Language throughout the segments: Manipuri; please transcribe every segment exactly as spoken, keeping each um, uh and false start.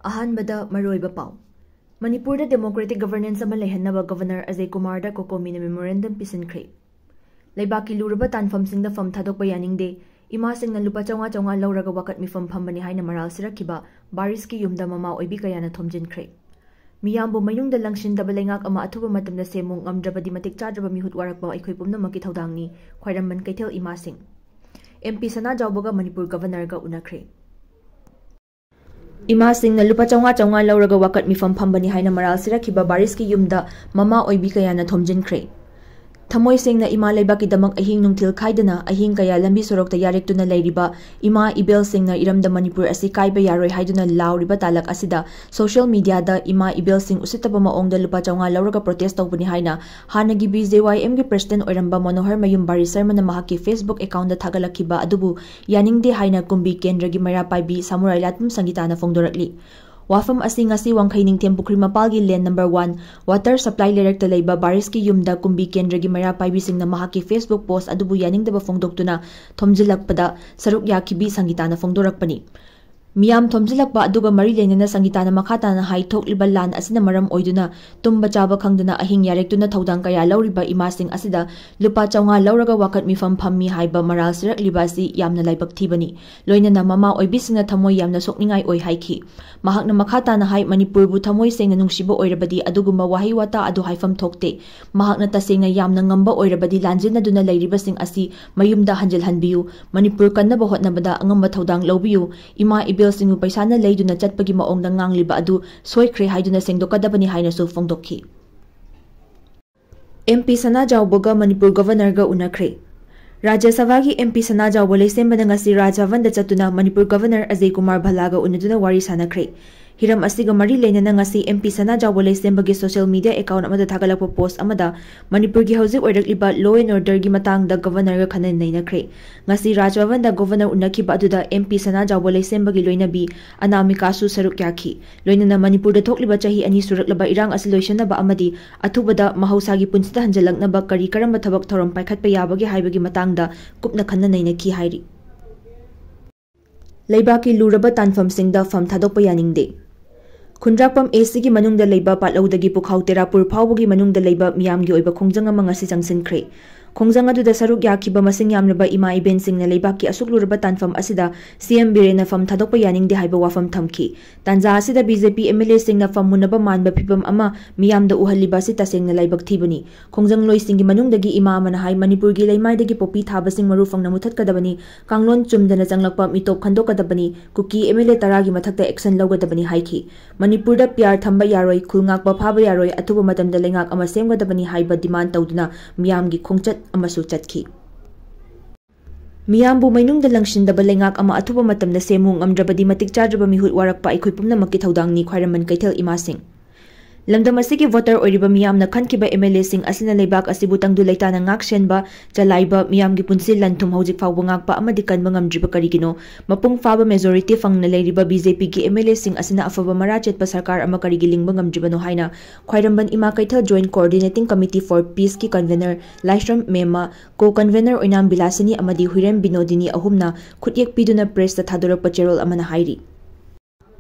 ꯑꯍꯥꯟꯕꯗ ꯃꯔꯨꯑꯣꯏꯕ ꯄꯥꯎ꯫ ꯃꯅꯤꯄꯨꯔꯗ democratic governance ꯑꯃ ꯂꯩꯍꯟꯅꯕ Governor ꯑꯖꯌ ꯀꯨꯃꯥꯔꯗ COCOMIꯅ memorandum ꯄꯤꯁꯤꯟꯈ꯭ꯔꯦ꯫ ꯂꯩꯕꯥꯛꯀꯤ ꯂꯨꯔꯕ ꯇꯥꯟꯐꯝꯁꯤꯡꯗ ꯐꯝ ꯊꯥꯗꯣꯛꯄ ꯌꯥꯅꯤꯡꯗꯦ, ꯏꯃꯥꯁꯤꯡꯅ ꯂꯨꯄꯥ ꯆꯥꯝꯃꯉꯥ ꯆꯥꯝꯃꯉꯥ ꯂꯧꯔꯒ ꯋꯥꯀꯠ ꯃꯤꯐꯝ ꯐꯝꯕꯅꯤ ꯍꯥꯏꯅ ꯃꯔꯥꯜ ꯁꯤꯔꯛꯈꯤꯕ ꯕꯥꯔꯤꯁꯀꯤ ꯌꯨꯝꯗ ꯃꯃꯥ ꯑꯣꯏꯕꯤ ꯀꯌꯥꯅ ꯊꯣꯝꯖꯤꯟꯈ꯭ꯔꯦ꯫ ꯃꯤꯌꯥꯝꯕꯨ ꯃꯌꯨꯝꯗ ꯂꯪꯁꯤꯟꯗꯕ ꯂꯩꯉꯥꯛ ꯑꯃ ꯑꯊꯨꯕ ꯃꯇꯝꯗ ꯁꯦꯝꯃꯨ, ꯉꯝꯗ꯭ꯔꯕꯗꯤ ꯃꯇꯤꯛ ꯆꯥꯗ꯭ꯔꯕ ꯃꯤꯍꯨꯠ ꯋꯥꯔꯛꯄ ꯑꯩꯈꯣꯏ ꯄꯨꯝꯅꯃꯛꯀꯤ ꯊꯧꯗꯥꯡꯅꯤ, ꯈ꯭ꯋꯥꯏꯔꯝꯕꯟ ꯀꯩꯊꯦꯜ ꯏꯃꯥꯁꯤꯡ꯫ MP ꯁꯅꯥꯖꯥꯎꯕꯒ ꯃꯅꯤꯄꯨꯔ Governorꯒ ꯎꯅꯈ꯭ꯔꯦ꯫ ꯏꯃꯥꯁꯤꯡꯅ ꯂꯨꯄꯥ ꯆꯥꯝꯃꯉꯥ ꯆꯥꯝꯃꯉꯥ ꯂꯧꯔꯒ ꯋꯥꯀꯠ ꯃꯤꯐꯝ ꯐꯝꯕꯅꯤ ꯍꯥꯏꯅ ꯃꯔꯥꯜ ꯁꯤꯔꯛꯈꯤꯕ ꯕꯥꯔꯤꯁꯀꯤ ꯌꯨꯝꯗ ꯃꯃꯥ ꯑꯣꯏꯕꯤ ꯀꯌꯥꯅ ꯊꯣꯝꯖꯤꯟꯈ꯭ꯔꯦ꯫ ꯊꯃꯣꯏ ꯁꯦꯡꯅ ꯏꯃꯥ ꯂꯩꯕꯥꯛꯀꯤꯗꯃꯛ ꯑꯍꯤꯡ ꯅꯨꯡꯊꯤꯜ ꯈꯥꯏꯗꯅ ꯑꯍꯤꯡ ꯀꯌꯥ ꯂꯝꯕꯤ ꯁꯣꯔꯣꯛꯇ ꯌꯥꯔꯦꯛꯇꯨꯅ ꯂꯩꯔꯤꯕ ꯏꯃꯥ ꯏꯕꯦꯜꯁꯤꯡꯅ ꯏꯔꯝꯗꯝ ꯃꯅꯤꯄꯨꯔ ꯑꯁꯤ ꯀꯥꯏꯕ ꯌꯥꯔꯣꯏ ꯍꯥꯏꯗꯨꯅ ꯂꯥꯎꯔꯤꯕ ꯇꯥꯂꯛ ꯑꯁꯤꯗ social mediaꯗ ꯏꯃꯥ ꯏꯕꯦꯜꯁꯤꯡ ꯎꯁꯤꯠꯇꯕ ꯃꯑꯣꯡꯗ ꯂꯨꯄꯥ ꯆꯥꯝꯃꯉꯥ ꯂꯧꯔꯒ protest ꯇꯧꯕꯅꯤ ꯍꯥꯏꯅ ꯍꯥꯟꯅꯒꯤ BJYMꯒꯤ president ꯑꯣꯏꯔꯝꯕ ꯃꯅꯣꯍꯔ ꯃꯌꯨꯝ ꯕꯥꯔꯤ ꯁꯔꯃꯅ ꯃꯍꯥꯛꯀꯤ Facebook accountꯗ ꯊꯥꯒꯠꯂꯛꯈꯤꯕ ꯑꯗꯨꯕꯨ ꯌꯥꯅꯤꯡꯗꯦ ꯍꯥꯏꯅ ꯀꯨꯝꯕꯤ ꯀꯦꯟꯗ꯭ꯔꯒꯤ ꯃꯩꯔꯥ ꯄꯥꯏꯕꯤ ꯁꯥꯃꯨꯔꯥꯏ ꯂꯥꯠꯄꯝ ꯁꯪꯒꯤꯇꯥꯅ ꯐꯣꯡꯗꯣꯔꯛꯂꯤ꯫ ꯋꯥꯐꯝ ꯑꯁꯤ ꯉꯁꯤ ꯋꯥꯡꯈꯩ ꯅꯤꯡꯊꯦꯝ ꯄꯨꯈ꯭ꯔꯤ ꯃꯄꯥꯜꯒꯤ lane number one water supply ꯂꯩꯔꯛꯇ ꯂꯩꯕ ꯕꯥꯔꯤꯁꯀꯤ ꯌꯨꯝꯗ ꯀꯨꯝꯕꯤ ꯀꯦꯟꯗ꯭ꯔꯒꯤ ꯃꯩꯔꯥ ꯄꯥꯏꯕꯤꯁꯤꯡꯅ ꯃꯍꯥꯛꯀꯤ Facebook post ꯑꯗꯨꯕꯨ ꯌꯥꯅꯤꯡꯗꯕ ꯐꯣꯡꯗꯣꯛꯇꯨꯅ ꯊꯣꯝꯖꯤꯜꯂꯛꯄꯗ ꯁꯔꯨꯛ ꯌꯥꯈꯤꯕꯤ ꯁꯪꯒꯤꯇꯥꯅ ꯐꯣꯡꯗꯣꯔꯛꯄꯅꯤ꯫ ꯃꯤꯌꯥꯝ ꯊꯣꯝꯖꯤꯜꯂꯛꯄ ꯑꯗꯨꯒ ꯃꯔꯤ ꯂꯩꯅꯅ ꯁꯪꯒꯤꯇꯥꯅ ꯃꯈꯥ ꯇꯥꯅ ꯍꯥꯏ, ꯊꯣꯛꯂꯤꯕ ꯂꯥꯟ ꯑꯁꯤꯅ ꯃꯔꯝ ꯑꯣꯏꯗꯨꯅ ꯇꯨꯝꯕ ꯆꯥꯕ ꯈꯪꯗꯅ ꯑꯍꯤꯡ ꯌꯥꯔꯦꯛꯇꯨꯅ ꯊꯧꯗꯥꯡ ꯀꯌꯥ ꯂꯧꯔꯤꯕ ꯏꯃꯥꯁꯤꯡ ꯑꯁꯤꯗ ꯂꯨꯄꯥ ꯆꯥꯝꯃꯉꯥ ꯂꯧꯔꯒ ꯋꯥꯀꯠ ꯃꯤꯐꯝ ꯐꯝꯃꯤ ꯍꯥꯏꯕ ꯃꯔꯥꯜ ꯁꯤꯔꯛꯂꯤꯕ ꯑꯁꯤ ꯌꯥꯝꯅ ꯂꯥꯏꯕꯛ ꯊꯤꯕꯅꯤ꯫ ꯂꯣꯏꯅꯅ ꯃꯃꯥ ꯑꯣꯏꯕꯤꯁꯤꯡꯅ ꯊꯃꯣꯏ ꯌꯥꯝꯅ ꯁꯣꯛꯅꯤꯡꯉꯥꯏ ꯑꯣꯏ ꯍꯥꯏꯈꯤ꯫ ꯃꯍꯥꯛꯅ ꯃꯈꯥ ꯇꯥꯅ ꯍꯥꯏ, ꯃꯅꯤꯄꯨꯔꯕꯨ ꯊꯃꯣꯏ ꯁꯦꯡꯅ ꯅꯨꯡꯁꯤꯕ ꯑꯣꯏꯔꯕꯗꯤ ꯑꯗꯨꯒꯨꯝꯕ ꯋꯥꯍꯩ ꯋꯥꯇꯥ ꯑꯗꯨ ꯍꯥꯏꯐꯝ ꯊꯣꯛꯇꯦ꯫ ꯃꯍꯥꯛꯅ ꯇꯁꯦꯡꯅ ꯌꯥꯝꯅ ꯉꯝꯕ ꯑꯣꯏꯔꯕꯗꯤ ꯂꯥꯟꯖꯦꯟꯅꯗꯨꯅ ꯂꯩꯔꯤꯕꯁꯤꯡ ꯑꯁꯤ ꯃꯌꯨꯝꯗ ꯍꯟꯖꯤꯜꯍꯟꯕꯤꯌꯨ꯫ ꯃꯅꯤꯄꯨꯔ ꯀꯟꯅꯕ ꯍꯣꯠꯅꯕꯗ ꯑꯉꯝꯕ ꯊꯧꯗꯥꯡ ꯂꯧꯕꯤꯌꯨ꯫ ꯏꯃꯥ ꯏꯕꯦꯜꯁꯤꯡꯕꯨ ꯄꯩꯁꯥꯅ ꯂꯩꯗꯨꯅ ꯆꯠꯄꯒꯤ ꯃꯑꯣꯡꯗ ꯉꯥꯡꯂꯤꯕ ꯑꯗꯨ ꯁꯣꯏꯈ꯭ꯔꯦ ꯍꯥꯏꯗꯨꯅ ꯁꯦꯡꯗꯣꯛꯀꯗꯕꯅꯤ ꯍꯥꯏꯅꯁꯨ ꯐꯣꯡꯗꯣꯛꯈꯤ꯫ MP ꯁꯅꯥꯖꯥꯎꯕꯒ ꯃꯅꯤꯄꯨꯔ Governorꯒ ꯎꯅꯈ꯭ꯔꯦ꯫ ꯔꯥꯖ꯭ꯌ ꯁꯚꯥꯒꯤ MP ꯁꯅꯥꯖꯥꯎꯕ ꯂꯩꯁꯦꯝꯕꯅ ꯉꯁꯤ ꯔꯥꯖ ꯚꯕꯟꯗ ꯆꯠꯇꯨꯅ ꯃꯅꯤꯄꯨꯔ Governor ꯑꯖꯌ ꯀꯨꯃꯥꯔ ꯚꯜꯂꯥꯒ ꯎꯅꯗꯨꯅ ꯋꯥꯔꯤ ꯁꯥꯟꯅꯈ꯭ꯔꯦ꯫ ꯍꯤꯔꯝ ꯑꯁꯤꯒ ꯃꯔꯤ ꯂꯩꯅꯅ ꯉꯁꯤ MP ꯁꯅꯥꯖꯥꯎꯕ ꯂꯩꯁꯦꯝꯕꯒꯤ social media account ꯑꯃꯗ ꯊꯥꯒꯠꯂꯛꯄ post ꯑꯃꯗ ꯃꯅꯤꯄꯨꯔꯒꯤ ꯍꯧꯖꯤꯛ ꯑꯣꯏꯔꯛꯂꯤꯕ law and orderꯒꯤ ꯃꯇꯥꯡꯗ Governorꯒ ꯈꯟꯅ ꯅꯩꯅꯈ꯭ꯔꯦ꯫ ꯉꯁꯤ ꯔꯥꯖ ꯚꯕꯟꯗ Governor ꯎꯅꯈꯤꯕ ꯑꯗꯨꯗ MP ꯁꯅꯥꯖꯥꯎꯕ ꯂꯩꯁꯦꯝꯕꯒꯤ ꯂꯣꯏꯅꯕꯤ ꯑꯅꯥꯃꯤꯀꯥꯁꯨ ꯁꯔꯨꯛ ꯌꯥꯈꯤ꯫ ꯂꯣꯏꯅꯅ ꯃꯅꯤꯄꯨꯔꯗ ꯊꯣꯛꯂꯤꯕ ꯆꯍꯤ ꯑꯅꯤ ꯁꯨꯔꯛꯂꯕ ꯏꯔꯥꯡ ꯑꯁꯤ ꯂꯣꯏꯁꯤꯟꯅꯕ ꯑꯃꯗꯤ ꯑꯊꯨꯕꯗ ꯃꯍꯧꯁꯥꯒꯤ ꯄꯨꯟꯁꯤꯗ ꯍꯟꯖꯤꯜꯂꯛꯅꯕ ꯀꯔꯤ ꯀꯔꯝꯕ ꯊꯕꯛ ꯊꯧꯔꯝ ꯄꯥꯏꯈꯠꯄ ꯌꯥꯕꯒꯦ ꯍꯥꯏꯕꯒꯤ ꯃꯇꯥꯡꯗ ꯀꯨꯞꯅ ꯈꯟꯅ ꯅꯩꯅꯈꯤ ꯍꯥꯏꯔꯤ꯫ ꯂꯩꯕꯥꯛꯀꯤ ꯂꯨꯔꯕ ꯇꯥꯟꯐꯝꯁꯤꯡꯗ ꯐꯝ ꯊꯥꯗꯣꯛꯄ ꯌꯥꯅꯤꯡꯗꯦ꯫ ꯈꯨꯟꯗ꯭ꯔꯥꯛꯄꯝ ꯑꯦꯁꯤꯒꯤ ꯃꯅꯨꯡꯗ ꯂꯩꯕ ꯄꯥꯠꯂꯧꯗꯒꯤ ꯄꯨꯈꯥꯎ ꯇꯦꯔꯥꯄꯨꯔ ꯐꯥꯎꯕꯒꯤ ꯃꯅꯨꯡꯗ ꯂꯩꯕ ꯃꯤꯌꯥꯝꯒꯤ ꯑꯣꯏꯕ ꯈꯣꯡꯖꯪ ꯑꯃ ꯉꯁꯤ ꯆꯪꯁꯤꯟꯈ꯭ꯔꯦ꯫ ꯈꯣꯡꯖꯪ ꯑꯗꯨꯗ ꯁꯔꯨꯛ ꯌꯥꯈꯤꯕ ꯃꯁꯤꯡ ꯌꯥꯝꯂꯕ ꯏꯃꯥ ꯏꯕꯦꯟꯁꯤꯡꯅ ꯂꯩꯕꯥꯛꯀꯤ ꯑꯁꯨꯛ ꯂꯨꯔꯕ ꯇꯥꯟꯐꯝ ꯑꯁꯤꯗ ꯁꯤ ꯑꯦꯝ ꯕꯤꯔꯦꯟꯅ ꯐꯝ ꯊꯥꯗꯣꯛꯄ ꯌꯥꯅꯤꯡꯗꯦ ꯍꯥꯏꯕ ꯋꯥꯐꯝ ꯊꯝꯈꯤ꯫ ꯇꯥꯟꯖꯥ ꯑꯁꯤꯗ B J P M L ꯑꯦꯁꯤꯡꯅ ꯐꯝ ꯃꯨꯟꯅꯕ ꯃꯥꯟꯕ ꯐꯤꯚꯝ ꯑꯃ ꯃꯤꯌꯥꯝꯗ ꯎꯍꯜꯂꯤꯕ ꯑꯁꯤ ꯇꯁꯦꯡꯅ ꯂꯥꯏꯕꯛ ꯊꯤꯕꯅꯤ꯫ ꯈꯣꯡꯖꯪꯂꯣꯏꯁꯤꯡꯒꯤ ꯃꯅꯨꯡꯗꯒꯤ ꯏꯃꯥ ꯑꯃꯅ ꯍꯥꯏ, ꯃꯅꯤꯄꯨꯔꯒꯤ ꯂꯩꯃꯥꯏꯗꯒꯤ ꯄꯣꯄꯤ ꯊꯥꯕꯁꯤꯡ ꯃꯔꯨ ꯐꯪꯅ ꯃꯨꯊꯠꯀꯗꯕꯅꯤ, ꯀꯥꯡꯂꯣꯟ ꯆꯨꯝꯗꯅ ꯆꯪꯂꯛꯄ ꯃꯤꯇꯣꯞ ꯈꯟꯗꯣꯛꯀꯗꯕꯅꯤ, ꯀꯨꯀꯤ ꯑꯦꯝ ꯑꯦꯜ ꯑꯦ ꯇꯔꯥꯒꯤ ꯃꯊꯛꯇ action ꯂꯧꯒꯗꯕꯅꯤ ꯍꯥꯏꯈꯤ꯫ ꯃꯅꯤꯄꯨꯔꯗ ꯄꯤꯌꯥꯔ ꯊꯝꯕ ꯌꯥꯔꯣꯏ, ꯈꯨꯜ ꯉꯥꯛꯄ ꯐꯥꯕ ꯌꯥꯔꯣꯏ, ꯑꯊꯨꯕ ꯃꯇꯝꯗ ꯂꯩꯉꯥꯛ ꯑꯃ ꯁꯦꯝꯒꯗꯕꯅꯤ ꯍꯥꯏꯕ demand ꯇꯧꯗꯨꯅ ꯃꯤꯌꯥꯝꯒꯤ ꯈꯣꯡꯆꯠ ꯑꯃꯁꯨ ꯆꯠꯈꯤ꯫ ꯃꯤꯌꯥꯝꯕꯨ ꯃꯩꯅꯨꯡꯗ ꯂꯪꯁꯤꯟꯗꯕ ꯂꯩꯉꯥꯛ ꯑꯃ ꯑꯊꯨꯕ ꯃꯇꯝꯗ ꯁꯦꯝꯃꯨ, ꯉꯝꯗ꯭ꯔꯕꯗꯤ ꯃꯇꯤꯛ ꯆꯥꯗ꯭ꯔꯕ ꯃꯤꯍꯨꯠ ꯋꯥꯔꯛꯄ ꯑꯩꯈꯣꯏ ꯄꯨꯝꯅꯃꯛꯀꯤ ꯊꯧꯗꯥꯡꯅꯤ, ꯈ꯭ꯋꯥꯏꯔꯝꯕꯟ ꯀꯩꯊꯦꯜ ꯏꯃꯥꯁꯤꯡ꯫ ꯂꯝꯗꯝ ꯑꯁꯤꯒꯤ voter ꯑꯣꯏꯔꯤꯕ ꯃꯤꯌꯥꯝꯅ ꯈꯟꯈꯤꯕ ꯑꯦꯝ ꯑꯦꯜ ꯑꯦꯁꯤꯡ ꯑꯁꯤꯅ ꯂꯩꯕꯥꯛ ꯑꯁꯤꯕꯨ ꯇꯪꯗꯨ ꯂꯩꯇꯥꯅ ꯉꯥꯛ ꯁꯦꯟꯕ, ꯆꯂꯥꯏꯕ, ꯃꯤꯌꯥꯝꯒꯤ ꯄꯨꯟꯁꯤ ꯂꯟ ꯊꯨꯝ ꯍꯧꯖꯤꯛ ꯐꯥꯎꯕ ꯉꯥꯛꯄ ꯑꯃꯗꯤ ꯀꯟꯕ ꯉꯝꯗ꯭ꯔꯤꯕ ꯀꯔꯤꯒꯤꯅꯣ? ꯃꯄꯨꯡ ꯐꯥꯕ majority ꯐꯪꯅ ꯂꯩꯔꯤꯕ ꯕꯤ ꯖꯦ ꯄꯤꯒꯤ ꯑꯦꯝ ꯑꯦꯜ ꯑꯦꯁꯤꯡ ꯑꯁꯤꯅ ꯑꯐꯕ ꯃꯔꯥ ꯆꯦꯠꯄ ꯁꯔꯀꯥꯔ ꯑꯃ ꯀꯔꯤꯒꯤ ꯂꯤꯡꯕ ꯉꯝꯗ꯭ꯔꯤꯕꯅꯣ ꯍꯥꯏꯅ ꯈ꯭ꯋꯥꯏꯔꯝꯕꯟ ꯏꯃꯥ ꯀꯩꯊꯦꯜ Joint Coordinating Committee for Peaceꯀꯤ convener Laishram Memma, co-convener ꯑꯣꯏꯅꯥꯝ ꯕꯤꯂꯥꯁꯤꯅꯤ ꯑꯃꯗꯤ ꯍꯨꯏꯔꯦꯝ ꯕꯤꯅꯣꯗꯤꯅꯤ ꯑꯍꯨꯝꯅ ꯈꯨꯠꯌꯦꯛ ꯄꯤꯗꯨꯅ pressꯇ ꯊꯥꯗꯣꯔꯛꯄ ꯆꯦꯔꯣꯜ ꯑꯃꯅ ꯍꯥꯏꯔꯤ꯫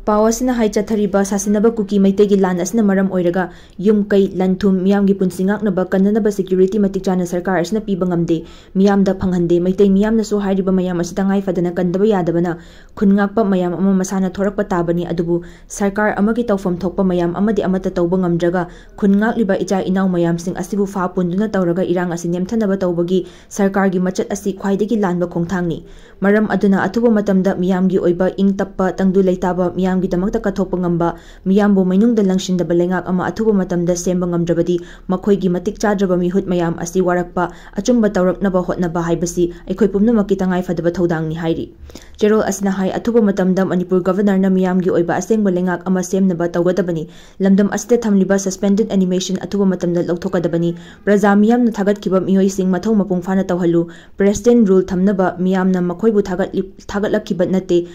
ꯄꯥꯎ ꯑꯁꯤꯅ ꯍꯥꯏ ꯆꯠꯊꯔꯤꯕ ꯁꯥꯁꯤꯟꯅꯕ ꯀꯨꯀꯤ ꯃꯩꯇꯩꯒꯤ ꯂꯥꯟ ꯑꯁꯤꯅ ꯃꯔꯝ ꯑꯣꯏꯔꯒ ꯌꯨꯝ ꯀꯩ, ꯂꯟ ꯊꯨꯝ, ꯃꯤꯌꯥꯝꯒꯤ ꯄꯨꯟꯁꯤ ꯉꯥꯛꯅꯕ ꯀꯟꯅꯅꯕ security ꯃꯇꯤꯛ ꯆꯥꯅ ꯁꯔꯀꯥꯔ ꯑꯁꯤꯅ ꯄꯤꯕ ꯉꯝꯗꯦ, ꯃꯤꯌꯥꯝꯗ ꯐꯪꯍꯟꯗꯦ꯫ ꯃꯩꯇꯩ ꯃꯤꯌꯥꯝꯅꯁꯨ ꯍꯥꯏꯔꯤꯕ ꯃꯌꯥꯝ ꯑꯁꯤ ꯇꯉꯥꯏ ꯐꯗꯅ ꯀꯟꯗꯕ ꯌꯥꯗꯕꯅ ꯈꯨꯟ ꯉꯥꯛꯄ ꯃꯌꯥꯝ ꯑꯃ ꯃꯁꯥꯅ ꯊꯣꯔꯛꯄ ꯇꯥꯕꯅꯤ꯫ ꯑꯗꯨꯕꯨ ꯁꯔꯀꯥꯔ ꯑꯃꯒꯤ ꯇꯧꯐꯝ ꯊꯣꯛꯄ ꯃꯌꯥꯝ ꯑꯃꯗꯤ ꯑꯃꯠꯇ ꯇꯧꯕ ꯉꯝꯗ꯭ꯔꯒ ꯈꯨꯟ ꯉꯥꯛꯂꯤꯕ ꯏꯆꯥ ꯏꯅꯥꯎ ꯃꯌꯥꯝꯁꯤꯡ ꯑꯁꯤꯕꯨ ꯐꯥ ꯄꯨꯟꯗꯨꯅ ꯇꯧꯔꯒ ꯏꯔꯥꯡ ꯑꯁꯤ ꯅꯦꯝꯊꯅꯕ ꯇꯧꯕꯒꯤ ꯁꯔꯀꯥꯔꯒꯤ ꯃꯆꯠ ꯑꯁꯤ ꯈ꯭ꯋꯥꯏꯗꯒꯤ ꯂꯥꯟꯕ ꯈꯣꯡꯊꯥꯡꯅꯤ꯫ ꯃꯔꯝ ꯑꯗꯨꯅ ꯑꯊꯨꯕ ꯃꯇꯝꯗ ꯃꯤꯌꯥꯝꯒꯤ ꯑꯣꯏꯕ ꯏꯪ ꯇꯞꯄ, ꯇꯪꯗꯨ ꯂꯩꯇꯥꯕ, ꯃꯤꯌꯥꯝꯒꯤꯗꯃꯛꯇ ꯀꯠꯊꯣꯛꯄ ꯉꯝꯕ, ꯃꯤꯌꯥꯝꯕꯨ ꯃꯩꯅꯨꯡꯗ ꯂꯪꯁꯤꯟꯗꯕ ꯂꯩꯉꯥꯛ ꯑꯃ ꯑꯊꯨꯕ ꯃꯇꯝꯗ ꯁꯦꯝꯕ ꯉꯝꯗ꯭ꯔꯕꯗꯤ ꯃꯈꯣꯏꯒꯤ ꯃꯇꯤꯛ ꯆꯥꯗ꯭ꯔꯕ ꯃꯤꯍꯨꯠ ꯃꯌꯥꯝ ꯑꯁꯤ ꯋꯥꯔꯛꯄ, ꯑꯆꯨꯝꯕ ꯇꯧꯔꯛꯅꯕ ꯍꯣꯠꯅꯕ ꯍꯥꯏꯕꯁꯤ ꯑꯩꯈꯣꯏ ꯄꯨꯝꯅꯃꯛꯀꯤ ꯇꯉꯥꯏꯐꯗꯕ ꯊꯧꯗꯥꯡꯅꯤ ꯍꯥꯏꯔꯤ꯫ ꯆꯦꯔꯣꯜ ꯑꯁꯤꯅ ꯍꯥꯏ, ꯑꯊꯨꯕ ꯃꯇꯝꯗ ꯃꯅꯤꯄꯨꯔ Governorꯅ ꯃꯤꯌꯥꯝꯒꯤ ꯑꯣꯏꯕ ꯑꯁꯦꯡꯕ ꯂꯩꯉꯥꯛ ꯑꯃ ꯁꯦꯝꯅꯕ ꯇꯧꯒꯗꯕꯅꯤ꯫ ꯂꯝꯗꯝ ꯑꯁꯤꯗ ꯊꯝꯂꯤꯕ suspended animation ꯑꯊꯨꯕ ꯃꯇꯝꯗ ꯂꯧꯊꯣꯛꯀꯗꯕꯅꯤ꯫ ꯄ꯭ꯔꯖꯥ ꯃꯤꯌꯥꯝꯅ ꯊꯥꯒꯠꯈꯤꯕ ꯃꯤꯑꯣꯏꯁꯤꯡ ꯃꯊꯧ ꯃꯄꯨꯡ ꯐꯥꯅ ꯇꯧꯍꯜꯂꯨ꯫ President rule ꯊꯝꯅꯕ ꯃꯤꯌꯥꯝꯅ ꯃꯈꯣꯏꯕꯨ ꯊꯥꯒꯠꯂꯤ-, ꯊꯥꯒꯠꯂꯛꯈꯤꯕ ꯅꯠꯇꯦ꯫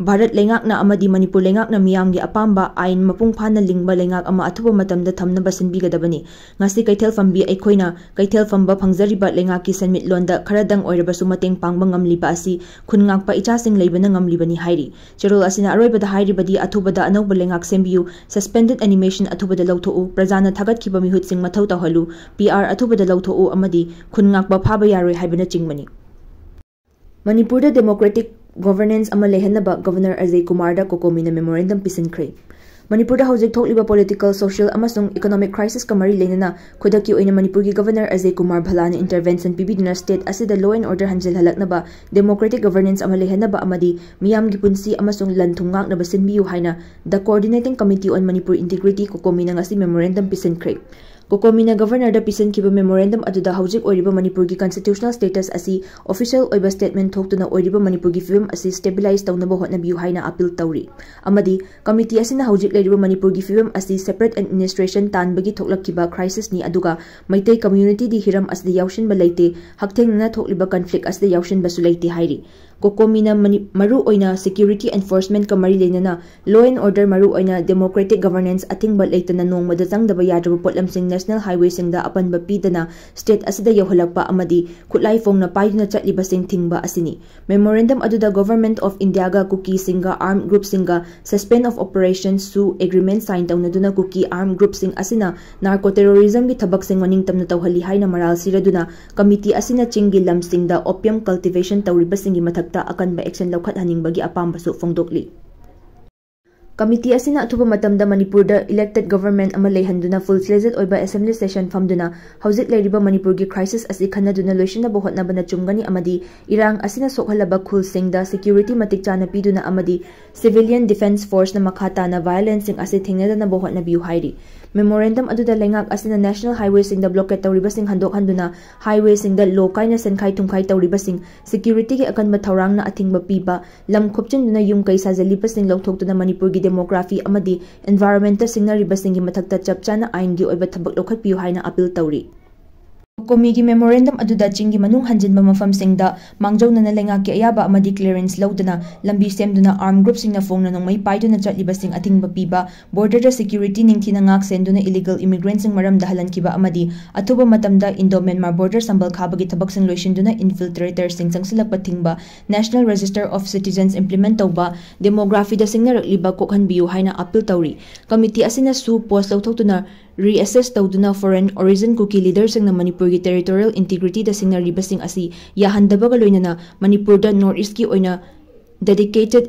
ꯚꯥꯔꯠ ꯂꯩꯉꯥꯛꯅ ꯑꯃꯗꯤ ꯃꯅꯤꯄꯨꯔ ꯂꯩꯉꯥꯛꯅ ꯃꯤꯌꯥꯝꯒꯤ ꯑꯄꯥꯝꯕ ꯑꯥꯏꯟ ꯃꯄꯨꯡ ꯐꯥꯅ ꯂꯤꯡꯕ ꯂꯩꯉꯥꯛ ꯑꯃ ꯑꯊꯨꯕ ꯃꯇꯝꯗ ꯊꯝꯅꯕ ꯁꯤꯟꯕꯤꯒꯗꯕꯅꯤ꯫ ꯉꯁꯤ ꯀꯩꯊꯦꯜ ꯐꯝꯕꯤ ꯑꯩꯈꯣꯏꯅ ꯀꯩꯊꯦꯜ ꯐꯝꯕ ꯐꯪꯖꯔꯤꯕ ꯂꯩꯉꯥꯛꯀꯤ ꯁꯦꯟꯃꯤꯠꯂꯣꯟꯗ ꯈꯔꯗꯪ ꯑꯣꯏꯔꯕꯁꯨ ꯃꯇꯦꯡ ꯄꯥꯡꯕ ꯉꯝꯂꯤꯕ ꯑꯁꯤ ꯈꯨꯟ ꯉꯥꯛꯄ ꯏꯆꯥꯁꯤꯡ ꯂꯩꯕꯅ ꯉꯝꯂꯤꯕꯅꯤ ꯍꯥꯏꯔꯤ꯫ ꯆꯦꯔꯣꯜ ꯑꯁꯤꯅ ꯑꯔꯣꯏꯕꯗ ꯍꯥꯏꯔꯤꯕꯗꯤ ꯑꯊꯨꯕꯗ ꯑꯅꯧꯕ ꯂꯩꯉꯥꯛ ꯁꯦꯝꯕꯤꯌꯨ, suspended animation ꯑꯊꯨꯕꯗ ꯂꯧꯊꯣꯛꯎ, ꯄ꯭ꯔꯖꯥꯅ ꯊꯥꯒꯠꯈꯤꯕ ꯃꯤꯍꯨꯠꯁꯤꯡ ꯃꯊꯧ ꯇꯧꯍꯜꯂꯨ, ꯄꯤ ꯑꯥꯔ ꯑꯊꯨꯕꯗ ꯂꯧꯊꯣꯛꯎ ꯑꯃꯗꯤ ꯈꯨꯟ ꯉꯥꯛꯄ ꯐꯥꯕ ꯌꯥꯔꯣꯏ ꯍꯥꯏꯕꯅꯆꯤꯡꯕꯅꯤ꯫ ꯃꯅꯤꯄꯨꯔꯗ democratic governance ꯑꯃ ꯂꯩꯍꯟꯅꯕ ꯒꯕꯔꯅꯔ ꯑꯖꯌ ꯀꯨꯃꯥꯔꯗ ꯀꯣꯀꯣꯃꯤꯅ memorandum ꯄꯤꯁꯤꯟꯈ꯭ꯔꯦ꯫ ꯃꯅꯤꯄꯨꯔꯗ ꯍꯧꯖꯤꯛ ꯊꯣꯛꯂꯤꯕ political, social ꯑꯃꯁꯨꯡ economic crisisꯀ ꯃꯔꯤ ꯂꯩꯅꯅ ꯈꯨꯗꯛꯀꯤ ꯑꯣꯏꯅ ꯃꯅꯤꯄꯨꯔꯒꯤ ꯒꯕꯔꯅꯔ ꯑꯖꯌ ꯀꯨꯃꯥꯔ ꯚꯜꯂꯥꯅ intervention ꯄꯤꯕꯤꯗꯨꯅ state ꯑꯁꯤꯗ law and order ꯍꯟꯖꯤꯜꯍꯜꯂꯛꯅꯕ, democratic governance ꯑꯃ ꯂꯩꯍꯟꯅꯕ ꯑꯃꯗꯤ ꯃꯤꯌꯥꯝꯒꯤ ꯄꯨꯟꯁꯤ ꯑꯃꯁꯨꯡ ꯂꯟ ꯊꯨꯝ ꯉꯥꯛꯅꯕ ꯁꯤꯟꯕꯤꯌꯨ ꯍꯥꯏꯅ The Coordinating Committee on Manipur Integrity, ꯀꯣꯀꯣꯃꯤꯅ ꯉꯁꯤ memorandum ꯄꯤꯁꯤꯟꯈ꯭ꯔꯦ꯫ ꯀꯣꯀꯣꯃꯤꯅ ꯒꯕꯔꯅꯔꯗ ꯄꯤꯁꯤꯟꯈꯤꯕ memorandum ꯑꯗꯨꯗ ꯍꯧꯖꯤꯛ ꯑꯣꯏꯔꯤꯕ ꯃꯅꯤꯄꯨꯔꯒꯤ constitutional status ꯑꯁꯤ official ꯑꯣꯏꯕ statement ꯊꯣꯛꯇꯨꯅ ꯑꯣꯏꯔꯤꯕ ꯃꯅꯤꯄꯨꯔꯒꯤ ꯐꯤꯕꯝ ꯑꯁꯤ stabilize ꯇꯧꯅꯕ ꯍꯣꯠꯅꯕꯤꯌꯨ ꯍꯥꯏꯅ appeal ꯇꯧꯔꯤ ꯑꯃꯗꯤ committee ꯑꯁꯤꯅ ꯍꯧꯖꯤꯛ ꯂꯩꯔꯤꯕ ꯃꯅꯤꯄꯨꯔꯒꯤ ꯐꯤꯕꯝ ꯑꯁꯤ separate administration ꯇꯥꯟꯕꯒꯤ ꯊꯣꯛꯂꯛꯈꯤꯕ crisisꯅꯤ, ꯑꯗꯨꯒ ꯃꯩꯇꯩ communityꯗꯤ ꯍꯤꯔꯝ ꯑꯁꯤꯗ ꯌꯥꯎꯁꯤꯟꯕ ꯂꯩꯇꯦ, ꯍꯛꯊꯦꯡꯅꯅ ꯊꯣꯛꯂꯤꯕ conflict ꯑꯁꯤꯗ ꯌꯥꯎꯁꯤꯟꯕꯁꯨ ꯂꯩꯇꯦ ꯍꯥꯏꯔꯤ꯫ ꯀꯣꯀꯣꯃꯤꯅ ꯃꯅꯤ-, ꯃꯔꯨ ꯑꯣꯏꯅ security enforcementꯀ ꯃꯔꯤ ꯂꯩꯅꯅ law and order, ꯃꯔꯨ ꯑꯣꯏꯅ democratic governance ꯑꯊꯤꯡꯕ ꯂꯩꯇꯅ ꯅꯣꯡꯃꯗ ꯆꯪꯗꯕ ꯌꯥꯗ꯭ꯔꯕ ꯄꯣꯠꯂꯝꯁꯤꯡ national highwayꯁꯤꯡꯗ ꯑꯄꯟꯕ ꯄꯤꯗꯅ state ꯑꯁꯤꯗ ꯌꯧꯍꯜꯂꯛꯄ ꯑꯃꯗꯤ ꯈꯨꯠꯂꯥꯏ ꯐꯣꯡꯅ ꯄꯥꯏꯗꯨꯅ ꯆꯠꯂꯤꯕꯁꯤꯡ ꯊꯤꯡꯕ ꯑꯁꯤꯅꯤ꯫ Memorandum ꯑꯗꯨꯗ Government of Indiaꯒ ꯀꯨꯀꯤꯁꯤꯡꯒ armed groupꯁꯤꯡꯒ suspend of operations ꯁꯨ agreement sign ꯇꯧꯅꯗꯨꯅ ꯀꯨꯀꯤ armed groupꯁꯤꯡ ꯑꯁꯤꯅ narco terrorismꯒꯤ ꯊꯕꯛꯁꯤꯡ ꯃꯅꯤꯡꯇꯝꯅ ꯇꯧꯍꯜꯂꯤ ꯍꯥꯏꯅ ꯃꯔꯥꯜ ꯁꯤꯔꯗꯨꯅ committee ꯑꯁꯤꯅ ꯆꯤꯡꯒꯤ ꯂꯝꯁꯤꯡꯗ opium cultivation ꯇꯧꯔꯤꯕꯁꯤꯡꯒꯤ ꯃꯊꯛꯇ ꯑꯀꯟꯕ action ꯂꯧꯈꯠꯍꯟꯅꯤꯡꯕꯒꯤ ꯑꯄꯥꯝꯕꯁꯨ ꯐꯣꯡꯗꯣꯛꯂꯤ꯫ Committee ꯑꯁꯤꯅ ꯑꯊꯨꯕ ꯃꯇꯝꯗ ꯃꯅꯤꯄꯨꯔꯗ elected government ꯑꯃ ꯂꯩꯍꯟꯗꯨꯅ full fledged ꯑꯣꯏꯕ assembly session ꯐꯝꯗꯨꯅ ꯍꯧꯖꯤꯛ ꯂꯩꯔꯤꯕ ꯃꯅꯤꯄꯨꯔꯒꯤ crisis ꯑꯁꯤ ꯈꯟꯅꯗꯨꯅ ꯂꯣꯏꯁꯤꯟꯅꯕ ꯍꯣꯠꯅꯕꯅ ꯆꯨꯝꯒꯅꯤ ꯑꯃꯗꯤ ꯏꯔꯥꯡ ꯑꯁꯤꯅ ꯁꯣꯛꯍꯜꯂꯕ ꯈꯨꯜꯁꯤꯡꯗ security ꯃꯇꯤꯛ ꯆꯥꯅ ꯄꯤꯗꯨꯅ ꯑꯃꯗꯤ civilian defence forceꯅ ꯃꯈꯥ ꯇꯥꯅ violenceꯁꯤꯡ ꯑꯁꯤ ꯊꯦꯡꯅꯗꯅꯕ ꯍꯣꯠꯅꯕꯤꯌꯨ ꯍꯥꯏꯔꯤ꯫ Memorandum ꯑꯗꯨꯗ ꯂꯩꯉꯥꯛ ꯑꯁꯤꯅ national highwayꯁꯤꯡꯗ blockade ꯇꯧꯔꯤꯕꯁꯤꯡ ꯍꯟꯗꯣꯛꯍꯟꯗꯨꯅ highwayꯁꯤꯡꯗ law ꯀꯥꯏꯅ ꯁꯦꯟꯈꯥꯏ ꯊꯨꯝꯈꯥꯏ ꯇꯧꯔꯤꯕꯁꯤꯡ, securityꯒꯤ ꯑꯀꯟꯕ ꯊꯧꯔꯥꯡꯅ ꯑꯊꯤꯡꯕ ꯄꯤꯕ, ꯂꯝ ꯈꯣꯞꯆꯤꯟꯗꯨꯅ ꯌꯨꯝ ꯀꯩ ꯁꯥꯖꯤꯜꯂꯤꯕꯁꯤꯡ ꯂꯧꯊꯣꯛꯇꯨꯅ ꯃꯅꯤꯄꯨꯔꯒꯤ demography ꯑꯃꯗꯤ environmentꯇ ꯁꯤꯡꯅꯔꯤꯕꯁꯤꯡꯒꯤ ꯃꯊꯛꯇ ꯆꯞ ꯆꯥꯅ ꯑꯥꯏꯟꯒꯤ ꯑꯣꯏꯕ ꯊꯕꯛ ꯂꯧꯈꯠꯄꯤꯌꯨ ꯍꯥꯏꯅ appeal ꯇꯧꯔꯤ꯫ ꯀꯣꯃꯤꯒꯤ memorandum ꯑꯗꯨꯗ ꯆꯤꯡꯒꯤ ꯃꯅꯨꯡ ꯍꯟꯖꯤꯟꯕ ꯃꯐꯝꯁꯤꯡꯗ ꯃꯥꯡꯖꯧꯅꯅ ꯂꯩꯉꯥꯛꯀꯤ ꯑꯌꯥꯕ ꯑꯃꯗꯤ clearance ꯂꯧꯗꯅ ꯂꯝꯕꯤ ꯁꯦꯝꯗꯨꯅ armed groupꯁꯤꯡꯅ ꯐꯣꯡꯅ ꯅꯣꯡꯃꯩ ꯄꯥꯏꯗꯨꯅ ꯆꯠꯂꯤꯕꯁꯤꯡ ꯑꯊꯤꯡꯕ ꯄꯤꯕ, borderꯗ security ꯅꯤꯡꯊꯤꯅ ꯉꯥꯛ ꯁꯦꯟꯗꯨꯅ illegal immigrantꯁꯤꯡ ꯃꯔꯝꯗ ꯍꯜꯍꯟꯈꯤꯕ ꯑꯃꯗꯤ ꯑꯊꯨꯕ ꯃꯇꯝꯗ Indo-Myanmar border ꯁꯝꯕꯜ ꯈꯥꯕꯒꯤ ꯊꯕꯛꯁꯤꯡ ꯂꯣꯏꯁꯤꯟꯗꯨꯅ infiltratorꯁꯤꯡ ꯆꯪꯁꯤꯜꯂꯛꯄ ꯊꯤꯡꯕ, National Register of Citizens implement ꯇꯧꯕ, demographyꯗ ꯁꯤꯡꯅꯔꯛꯂꯤꯕ ꯀꯣꯛꯍꯟꯕꯤꯌꯨ ꯍꯥꯏꯅ appeal ꯇꯧꯔꯤ꯫ Committee ꯑꯁꯤꯅꯁꯨ post ꯂꯧꯊꯣꯛꯇꯨꯅ reassess ꯇꯧꯗꯨꯅ foreign origin Kuki leaderꯁꯤꯡꯅ ꯃꯅꯤꯄꯨꯔꯒꯤ territorial integrityꯗ ꯁꯤꯡꯅꯔꯤꯕꯁꯤꯡ ꯑꯁꯤ ꯌꯥꯍꯟꯗꯕꯒ ꯂꯣꯏꯅꯅ ꯃꯅꯤꯄꯨꯔꯗ North Eastꯀꯤ ꯑꯣꯏꯅ dedicated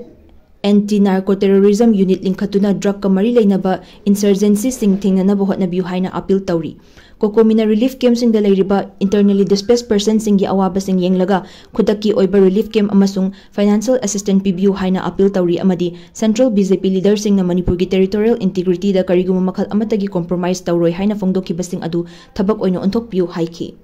anti narco terrorism unit ꯂꯤꯡꯈꯠꯇꯨꯅ drugꯀ ꯃꯔꯤ ꯂꯩꯅꯕ insurgencyꯁꯤꯡ ꯊꯦꯡꯅꯅꯕ ꯍꯣꯠꯅꯕꯤꯌꯨ ꯍꯥꯏꯅ appeal ꯇꯧꯔꯤ꯫ ꯀꯣꯀꯣꯃꯤꯅ relief campꯁꯤꯡꯗ ꯂꯩꯔꯤꯕ internally displaced personꯁꯤꯡꯒꯤ ꯑꯋꯥꯕꯁꯤꯡ ꯌꯦꯡꯂꯒ ꯈꯨꯗꯛꯀꯤ ꯑꯣꯏꯕ relief camp ꯑꯃꯁꯨꯡ financial assistance ꯄꯤꯕꯤꯌꯨ ꯍꯥꯏꯅ appeal ꯇꯧꯔꯤ ꯑꯃꯗꯤ central BJP leaderꯁꯤꯡꯅ ꯃꯅꯤꯄꯨꯔꯒꯤ territorial integrityꯗ ꯀꯔꯤꯒꯨꯝꯕ ꯃꯈꯜ ꯑꯃꯠꯇꯒꯤ compromise ꯇꯧꯔꯣꯏ ꯍꯥꯏꯅ ꯐꯣꯡꯗꯣꯛꯈꯤꯕꯁꯤꯡ ꯑꯗꯨ ꯊꯕꯛ ꯑꯣꯏꯅ ꯑꯣꯟꯊꯣꯛꯄꯤꯌꯨ ꯍꯥꯏꯈꯤ꯫